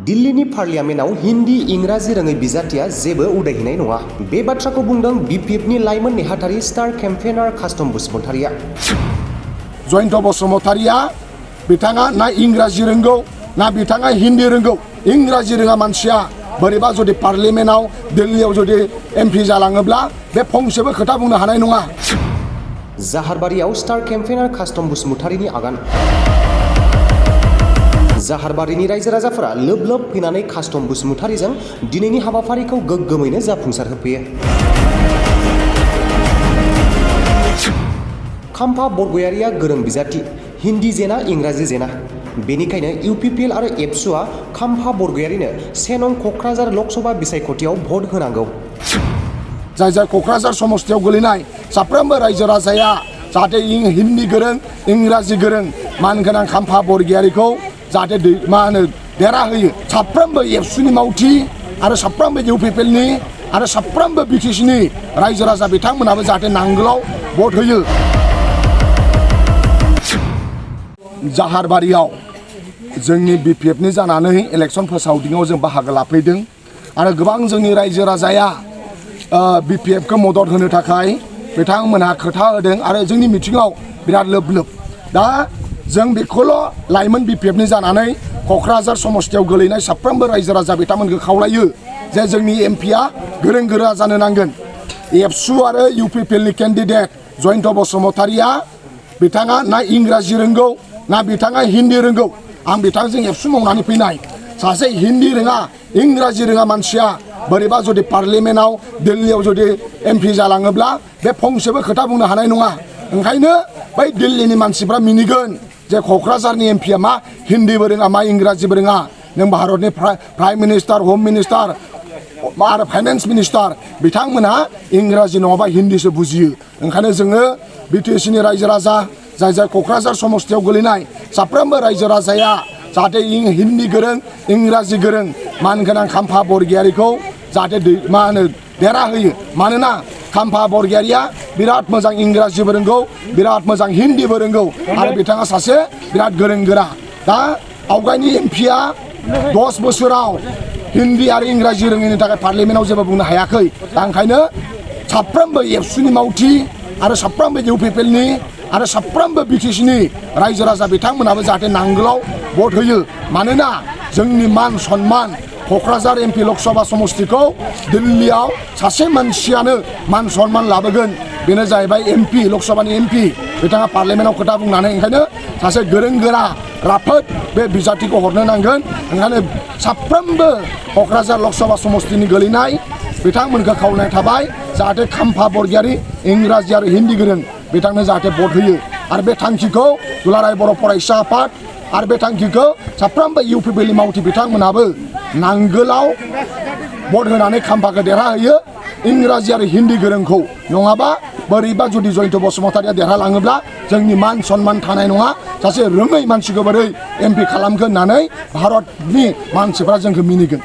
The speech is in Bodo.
दिल्लीनि पार्लियामेन्टआव हिन्दी इंराजि रोङै बिजाथिया जेबो उदायहैनाय नङा। बे बाथ्राखौ बुंदों BPFनि लाइमोन नेहाथारि स्टार केम्पेइनार कास्टम बसुमतारिया। जयन्त बसुमतारिया बिथाङा ना इंराजि रोंगौ ना बिथाङा हिन्दी रोंगौ। इंराजि रोङा मानसिया बोरैबा जुदि पार्लियामेन्टआव दिल्लीयाव जुदि MP जालाङोब्ला बे फंसेबो खोथा बुंनो हानाय नङा। जाहारबारियाव स्टार केम्पेइनार कास्टम बसुमतारिनि आगान। जाहारबारिनि रायजो राजाफोरा लोब लोब फैनानै कास्टम बसुमतारिजों दिनैनि हाबाफारिखौ गोग्गोमैनो जाफुंसार होफैयो। खाम्फा बरगयारिया गोरों बिजाथि, हिन्दी जेना इंराजि जेना। बेनिखायनो UPPL आरो एबसुआ खाम्फा बरगयारिनो 1 नं क'क्राझार लकसभा बिसायख'थियाव भट होनांगौ। जाय जाय क'क्राझार समस्तियाव गोलैनाय साफ्रोमबो रायजो राजाया जाहाथे हिन्दी गोरों इंराजि गोरों मानगोनां खाम्फा बरगयारिखौ जाहाथे देरा होयो। साफ्रोमबो एबसुनि मावथि आरो साफ्रोमबो UPPLनि आरो साफ्रोमबो BTCनि रायजो राजा बिथांमोनाबो जाहाथे नांगोलाव भट होयो। जाहारबारियाव जोंनि BPFनि जानानै इलेक्सन फोसावदिङाव जों बाहागो लाफैदों आरो गोबां जोंनि रायजो राजाया BPFखौ मदद होनो थाखाय बिथांमोनहा खोथा होदों आरो जोंनि मिथिङाव बिराद लोब लोब। दा जों बेखौल' लाइमोन BPFनि जानानै क'क्राझार समस्तियाव गोलैनाय साफ्रोमबो रायजो राजा बिथांमोनखौ खावलायो जे जोंनि MPआ गोरों गोरा जानो नांगोन। एबसु आरो UPPLनि केन्डिडेट जयन्त बसुमतारिया बिथाङा ना इंराजि रोंगौ ना बिथाङा हिन्दी रोंगौ। आं बिथांजों एबसु मावनानै फैनाय सासे हिन्दी रोङा इंराजि रोङा मानसिया बोरैबा जुदि पार्लियामेन्टआव दिल्लीयाव जुदि MP जालाङोब्ला बे फंसेबो खोथा बुंनो हानाय नङा। ओंखायनो बै दिल्लीनि मानसिफ्रा मिनिगोन जे क'क्राझारनि MPआ मा हिन्दीबो रोङा मा इंराजिबो रोङा। नों भारतनि प्राइम मिनिस्टार, हम मिनिस्टार आरो फाइनेन्स मिनिस्टार बिथांमोनहा इंराजि नङाबा हिन्दीसो बुजियो। ओंखायनो जोङो BTCनि रायजो राजा जाय जाय क'क्राझार समस्तियाव गोलैनाय साफ्रोमबो रायजो राजाया जाहाथे हिन्दी गोरों इंराजि गोरों मानगोनां खाम्फा बरगयारिखौ जाहाथे देरा होयो। मानोना खाम्फा बरगयारिया बिराद मोजां इंराजिबो रोंगौ बिराद मोजां हिन्दीबो रोंगौ आरो बिथाङा सासे बिराद गोरों गोरा। दा आवगायनि MPआ 10 बोसोराव हिन्दी आरो इंराजि रोङैनि थाखाय पार्लियामेन्टआव जेबो बुंनो हायाखै। दा ओंखायनो साफ्रोमबो एबसुनि मावथि आरो साफ्रोमबो UPPLनि आरो साफ्रोमबो BTCनि रायजो राजा बिथांमोनाबो जाहाथे नांगोलाव भट होयो। मानोना जोंनि मान सन्मान क'क्राझार MP लकसभा समस्तिखौ दिल्लीयाव सासे मानसियानो मान सन्मान लाबोगोन। बेनो जाहैबाय MP लकसभानि MP बिथाङा पार्लियामेन्टआव खोथा बुंनानै ओंखायनो सासे गोरों गोरा राफोद बे बिजाथिखौ हरनो नांगोन। ओंखायनो साफ्रोमबो क'क्राझार लकसभा समस्तिनि गोलैनाय बिथांमोनखौ खावलायनाय थाबाय जाहाथे खाम्फा बरगयारि इंराजि आरो हिन्दी गोरों बिथांनो जाहाथे भट होयो। आरो बे थांखिखौ दुलाराय बर' फरायसा आफाद आरो बे थांखिखौ साफ्रोमबो UPPLनि मावथि बिथांमोनाबो नांगोलाव भट होनानै खाम्फाखौ देरहाहोयो इंराजि आरो हिन्दी गोरोंखौ। नङाबा बोरैबा जुदि जयन्त बसुमतारिया देरहालाङोब्ला जोंनि मान सन्मान थानाय नङा। सासे रोङै मानसिखौ बोरै MP खालामगोन होननानै भारतनि मानसिफ्रा जोंखौ मिनिगोन।